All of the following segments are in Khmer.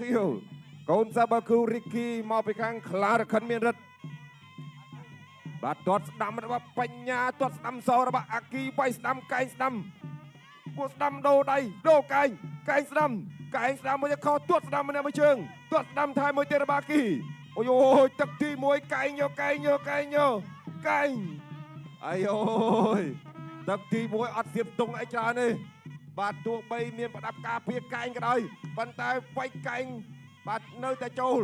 ខៀវកូនសាបើគ្រូរីគីមកពីខាងក្លារខិនមានរិទ្ធបាទទាត់ស្ដាំរបស់បញ្ញាទាត់ស្ដាំសរបស់អាគីវាយស្ដាំកែងស្ដាំគួស្ដាំដូរដៃដូរកែងកែងស្ដាំកែងស្ដាំមួយខទាត់ស្ដាំម្នាក់មួយជើងទាត់ស្ដាំថែមមួយទៀតរបស់អាគីអូយអូយទឹកទី1កែងយកកែងយកកែងយកកែងអាយអូយទឹកទី1អត់សៀបទងអីច្រើនទេបាទទោះបីមានប្រដាប់ការពារកែងក៏ដោយប៉ុន្តែវាយកែងបាទនៅតែចូល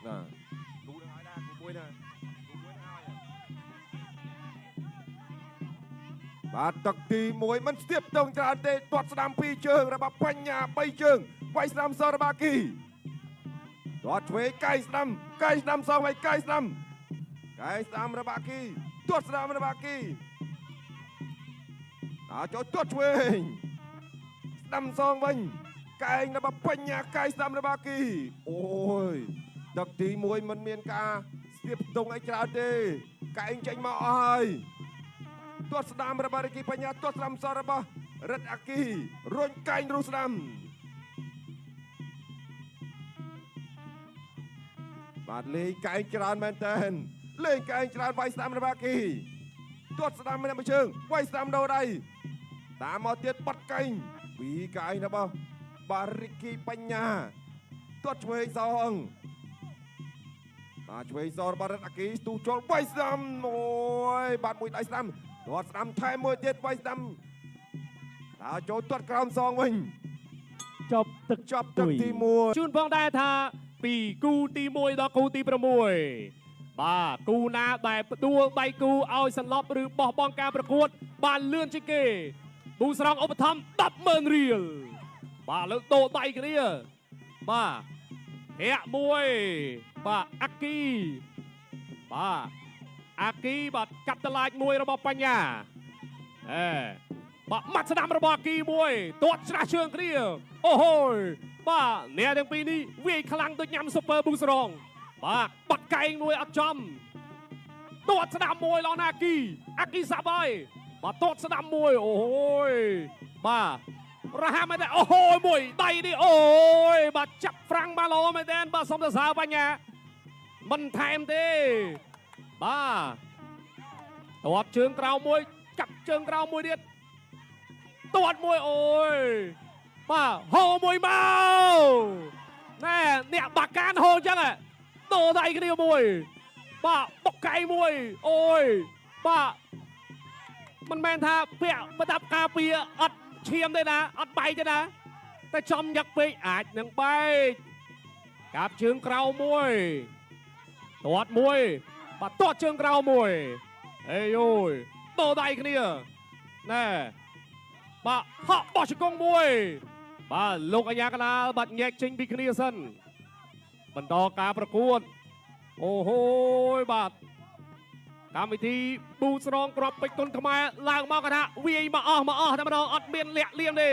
ណាគូនឹងឲ្យដែរគូមួយណាគូមួយនឹងឲ្យបាទទឹកទី1មិនស្ទាបតងច្រើនទេទាត់ស្ដាំពីរជើងរបស់បញ្ញា3ជើងវាយស្ដាំសរបស់គីទាត់ឆ្វេងកៃស្ដាំកៃស្ដាំសងវាយកៃស្ដាំកៃស្ដាំរបស់គីទាត់ស្ដាំរបស់គីដល់ចូលទាត់ឆ្វេងស្ដាំសងវិញកែងរបស់បញ្ញាកៃស្ដាំរបស់គីអូយ ទឹកទី1មិនមានការស្ទាបទងអីច្រើនទេកែងចេញមកអស់ហើយទាត់ស្ដាំរបស់រិគីបញ្ញាទាត់ស្ដាំសរបស់រិទ្ធអាគីរុញកែងរុះស្ដាំបាទលេងកែងច្រើនមែនតើលេងកែងច្រើនវាយស្ដាំរបស់អាគីទាត់ស្ដាំម្នាក់មួយជើងវាយស្ដាំដូរដៃតាមមកទៀតបាត់កែងពីរកែងរបស់បារិគីបញ្ញាទាត់ឆ្វេងសង បាទឆ្វេងសរបស់រិទ្ធអាគីស្ទុះចូលវាយស្ដាំអូយបាទមួយដៃស្ដាំទាត់ស្ដាំថែមមួយទៀតវាយស្ដាំដល់ចូលទាត់ក្រោមសងវិញ ចប់ទឹក ចប់ទឹកទី1 ជូនផងដែរថាពីគូទី1ដល់គូទី6បាទគូណាដែលផ្ដួលដៃគូឲ្យសន្លប់ឬបោះបង់ការប្រកួត បានលឿនជាងគេប៊ូស្រងឧបត្ថម្ភ100000រៀលបាទលើកដូរដៃគ្នាបាទធាក់មួយបាទអាគីបាទអាគីបាទកាប់តឡាចមួយរបស់បញ្ញាអេបាទម៉ាត់ស្ដាំរបស់អាគីមួយទាត់ច្រាស់ជើងគ្នាអូហូយបាទអ្នកទាំងពីរនេះវាយខ្លាំងដូចញ៉ាំស៊ុបពើប៊ូស្រងបាទបាត់កែងមួយអត់ចំទាត់ស្ដាំមួយឡណាអាគីអាគីសាប់ហើយបាទទាត់ស្ដាំមួយអូហូយបាទរហាមែនទេអូហូយមួយដៃនេះអូយបាទចាប់ហ្វ្រាំងបានល្អមែនទេបាទសុំសរសើរបញ្ញាមិនថែមទេបាទទាត់ជើងក្រោមមួយចាប់ជើងក្រោមមួយទៀតទាត់មួយអូយបាទហូមួយមកណែអ្នកបាកានហូអញ្ចឹងហ៎ដូរដៃគ្នាមួយបាទបុកកៃមួយអូយបាទមិនមែនថាពាក់ប្រដាប់ការពារអត់ឈាមទេណាអត់បែកទេណាតែចំយ៉ាក់ពេកអាចនឹងបែកកាប់ជើងក្រោមមួយទាត់មួយបាទទាត់ជើងក្រោមមួយអេយូយដូរដៃគ្នាណែបាទហក់បោះជង្គង់មួយបាទលោកអាញាកណាលបាទញែកចេញពីគ្នាសិនបន្តការប្រកួតអូហូយបាទកម្មវិធីប៊ូស្រងក្របពេជ្រគុណខ្មែរឡើងមកកថាវាយមកអស់មកអស់តែម្ដងអត់មានលាក់លៀមទេ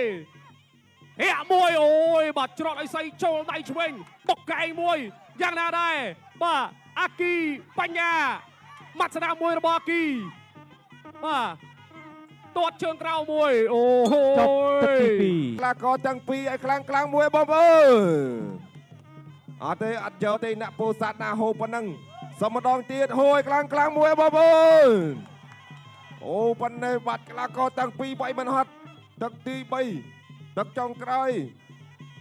ធាក់មួយអូយបាទច្រត់ឲ្យសៃចូលដៃឆ្វេងបុកកែងមួយយ៉ាងណាដែរបាទអាគីបញ្ញាម៉ាត់ស្នាមមួយរបស់អាគីបាទទាត់ជើងក្រៅមួយអូហូ ចប់ទឹកទី ក្លាករទាំងពីរឲ្យខ្លាំងខ្លាំងមួយបងប្អូនអត់ទេអត់យកទេអ្នកពោធិ៍សាត់ណាហូបប៉ុណ្ណឹងសុំម្ដងទៀតហូឲ្យខ្លាំងខ្លាំងមួយបងប្អូនអូប៉ុណ្ណេះបាត់ក្លាករទាំងពីរវាយមិនហត់ទឹកទី3ទឹកចុងក្រោយ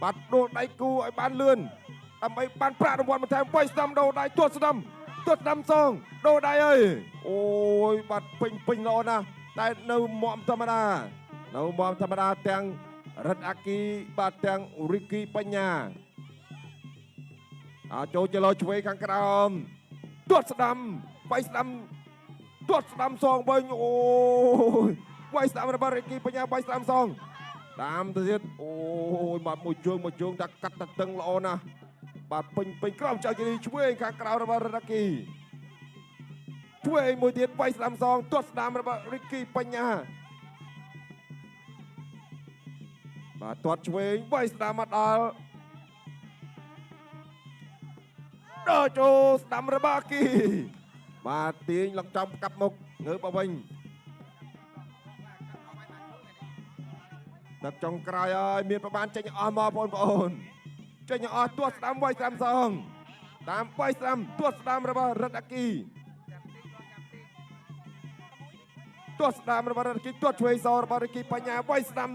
បាត់ដួលដៃគូឲ្យបានលឿនដើម្បីបានប្រាក់រង្វាន់បន្ថែមវាយស្ដាំដូរដៃទាត់ស្ដាំទាត់ស្ដាំសងដូរដៃអើយអូយបាត់ពេញពេញល្អណាស់តែនៅមាំធម្មតានៅមាំធម្មតាទាំង រិទ្ធអាគីបាទទាំងរីគីបញ្ញាអាចចូលចលោឆ្វេងខាងក្រោមទាត់ស្ដាំវាយស្ដាំទាត់ស្ដាំសងវិញអូយវាយស្ដាំរបស់រីគីបញ្ញាវាយស្ដាំសងតាមទៅទៀតអូយបាទមួយជើងមួយជើងតែកាត់តតឹងល្អណាស់បាទពេញពេញក្រោមចៅជរីឆ្វេងខាងក្រៅរបស់រិទ្ធអាគីឆ្វេងមួយទៀតវាយស្ដាំសងទាត់ស្ដាំរបស់រីគីបញ្ញា បាទទាត់ឆ្វេងវាយស្ដាំមកដល់ដល់ចូលស្ដាំរបស់គីបាទទាញឡងចំកាប់មុខងើបមកវិញ ទឹកចុងក្រោយហើយមានប្របានចេញអស់មកបងប្អូនចេញអស់ទាត់ស្ដាំវាយស្ដាំសងតាមវាយស្ដាំទាត់ស្ដាំរបស់រិទ្ធអាគីទាត់ស្ដាំរបស់រិទ្ធអាគីទាត់ឆ្វេងសរបស់រិទ្ធអាគីបញ្ញាវាយស្ដាំ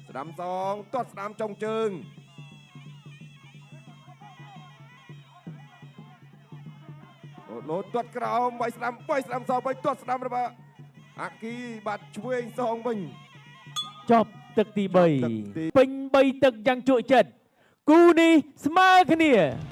ស្ដាំសងទាត់ស្ដាំចុងជើងលោតលោតទាត់ក្រោមវាយស្ដាំវាយស្ដាំសងវិញទាត់ស្ដាំរបស់អាគីបាត់ឆ្វេងសងវិញ ចប់ទឹកទី ចប់ទឹកទី 3ពេញ3ទឹកយ៉ាងជក់ចិត្តគូនេះស្មើគ្នា។